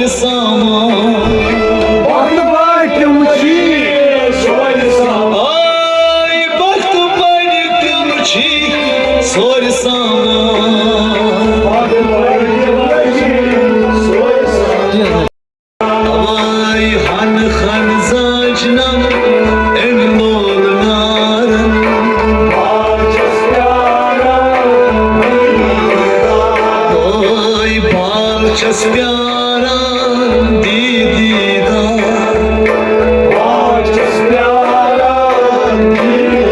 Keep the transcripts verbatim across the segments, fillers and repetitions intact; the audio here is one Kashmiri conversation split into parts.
سامان۔ بخت بڑ تِم چھی سورِ سامان۔ آے بخت بڑ تِم چھی سورِ سامان۔ بخت بڑ تِم چھی سورِ سامان۔ آے ہن ہن زاج نم ان لول نارن۔ آے بال چھس پیاران دیدی دان۔ بال چھس پیاران دیدی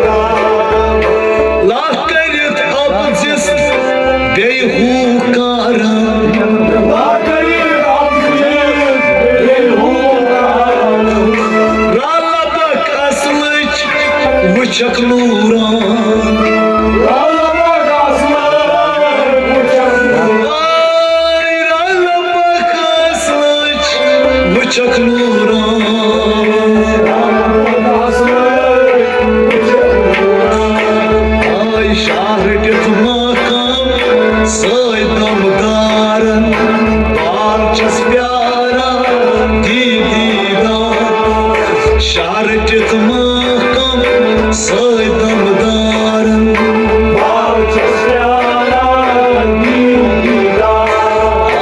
دان۔ لا کٔرِتھ اَپزِس بیٚیہِ ہُہ کارن۔ لا کٔرِتھ اَپزِس بیٚیہِ ہُہ کارن۔ رلبک اصلٕچ وٕچھکھ نوٗران۔ رلبک اصلٕچ وٕچھکھ نوٗران۔ آے رلبک اصلٕچ وٕچھکھ نوٗران۔ رلبک اصلٕچ وٕچھکھ نوٗران۔ آے شاہ رٔٹِتھ ماقام سۭتۍ دمدارن۔ بال چھس پیاران دیدی دان۔ شاہ رٔٹِتھ ماقام سۭتۍ دمدارن۔ بال چھس پیاران دیدی دان۔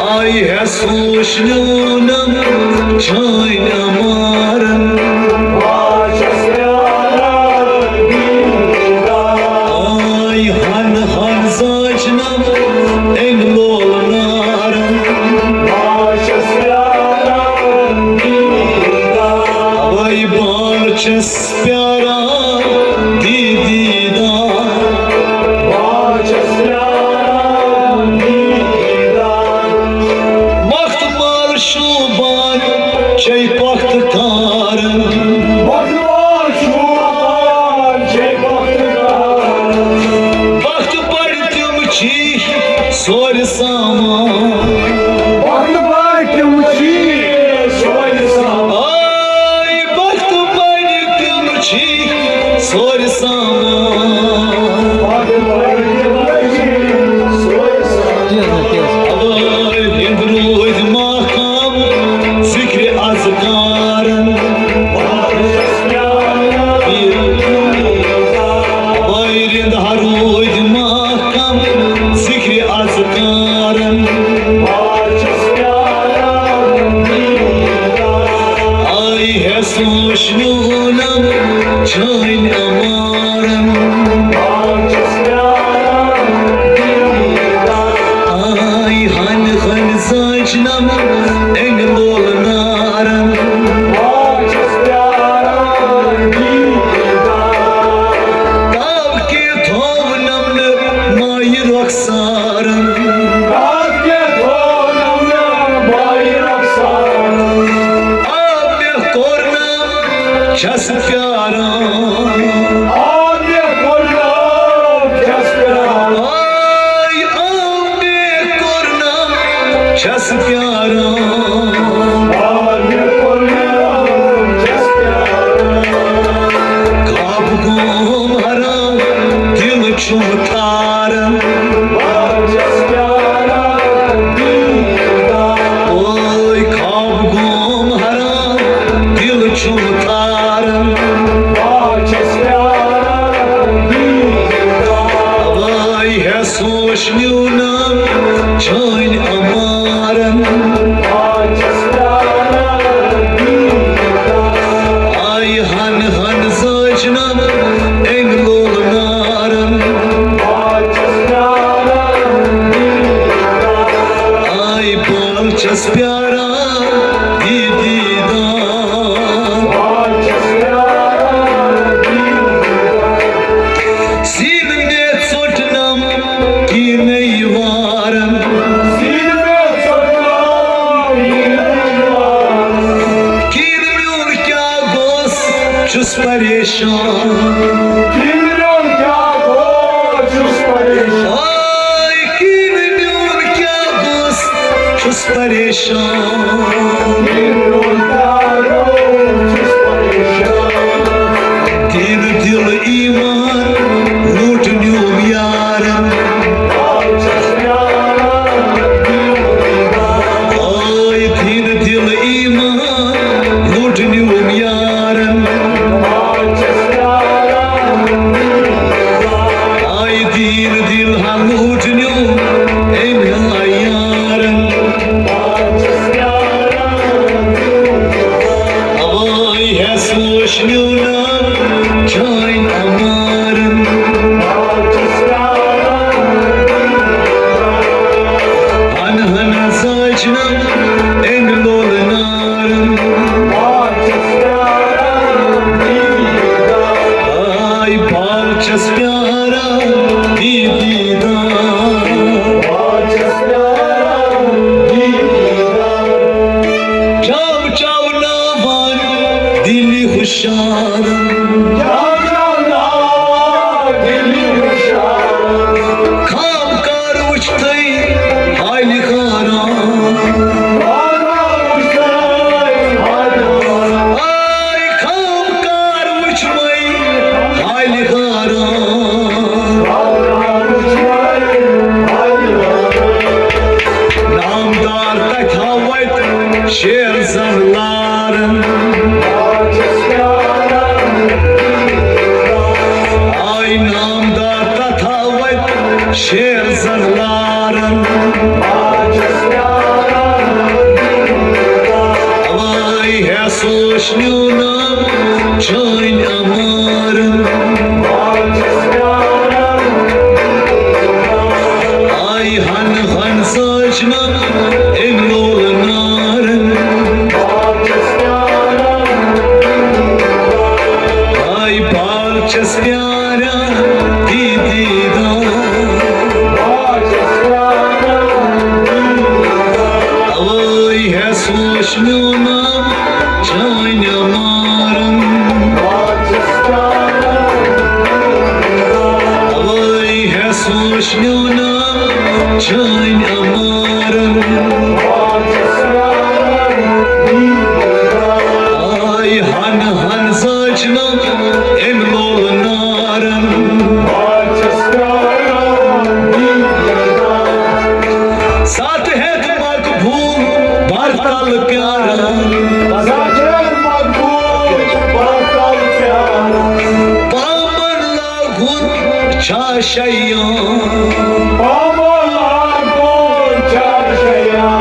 آے ہیس ہوش نیونم چھٲنۍ امارن۔ بال چھس پیاران دیدی دان۔ آے ہن ہن زاج نم أمۍ لول نارن۔ بال چھس پیاران دیدی دان۔ اوے بال چھس پیاران دیدی دان۔ بال چھس پیاران دیدی دان۔ وقت مال شوبان چھے پخت کارن۔ وقت مال شوبان چھے پخت کارن۔ وقت پڑ تِم چھی سورِ سامان۔ وقت پڑ تِم چھی سورِ سامان۔ آے وقت پڑ تِم چھی سورِ سامان۔ وقت پڑ تِم چھی سورِ سامان۔ تیز نہ، تیز۔ اوے رِند روٗدۍ ماقام ذکرِ اذکارن۔ اوے رِند روٗدۍ ماقام ذکرِ اذکارن۔ آے ہیس ہوش نیونم چھٲنۍ امارن۔ آے ہن ہن زاج نم أمۍ لول نارن۔ تاو کے تھوونم نہٕ مایہِ رۄخسارن۔ تاو کے تھوونم نہٕ مایہِ رۄخسارن۔ آب مےٚ کوٚر نہٕ چھس پیاران۔ آب مےٚ کوٚر نہٕ چھس پیاران۔ آے آب مےٚ کوٚر نہٕ چھس پیاران۔ آب مےٚ کوٚر نہٕ چھس پیاران۔ خواب گوم حرام دل چھُم تاران۔ بہٕ چھس پیاران دل تاران۔ اوے خواب گوم حرام دل چھُم تاران۔ بہٕ چھس پیاران دل تاران۔ اوے ہے سوچ نیونم چھٲنۍ امارن۔ بہٕ چھس پیاران دل تاران۔ آے ہن ہن زٲج نہ أمۍ لول نارن۔ آے بال چھس پیاران دیدی دان۔ سیٖنہٕ مےٚ ژوٚٹنم کینَے وارن۔ کِن میون کیٛاہ گوٚژھ، چھُس پریشان۔ کِن میون کیٛاہ گوٚژھ، چھُس پریشان۔ آے کِن میون کیٛاہ گوٚژھ، چھُس پریشان۔ کِن میون کیٛاہ گوٚژھ، چھُس پریشان۔ دِل دِل ایمان لوٗٹ نیوم یارن۔ آے ہنا سجنا أمۍ لول نارن۔ آے بال چھس پیاران دیدار۔ چاو چاو ناوان دلی ہشارن۔ خام کار وچھتھے حالہِ خاران۔ آے خام کار وچھمے حالہِ خاران۔ نامدار تتھاوت شیر زن لارن۔ آے نامدار تتھاوت شیر زن لارن۔ اوے ہے سوچ نیونم چٲنۍ امارن۔ آے ہن ہن سجنا أمۍ لول نارن۔ آے بال چھس پیاران دیدار۔ اوے ہے سوچ نیونم چٲنۍ مارن۔ اوے ہے سوچ نیونم چٲنۍ مارن۔ آے ہن ہن سجنا أمۍ لول نارن۔ ستھ ہیتھ مقبول برتل پیاران۔ پامن لاگُن چھا شیان۔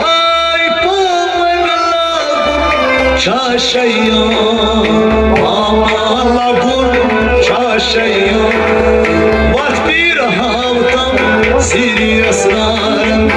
آے پامن لاگُن چھا شیان۔ پامن لاگُن چھا شیان۔ وتھ پیٖر ہاوتم سیٖری اسرارن۔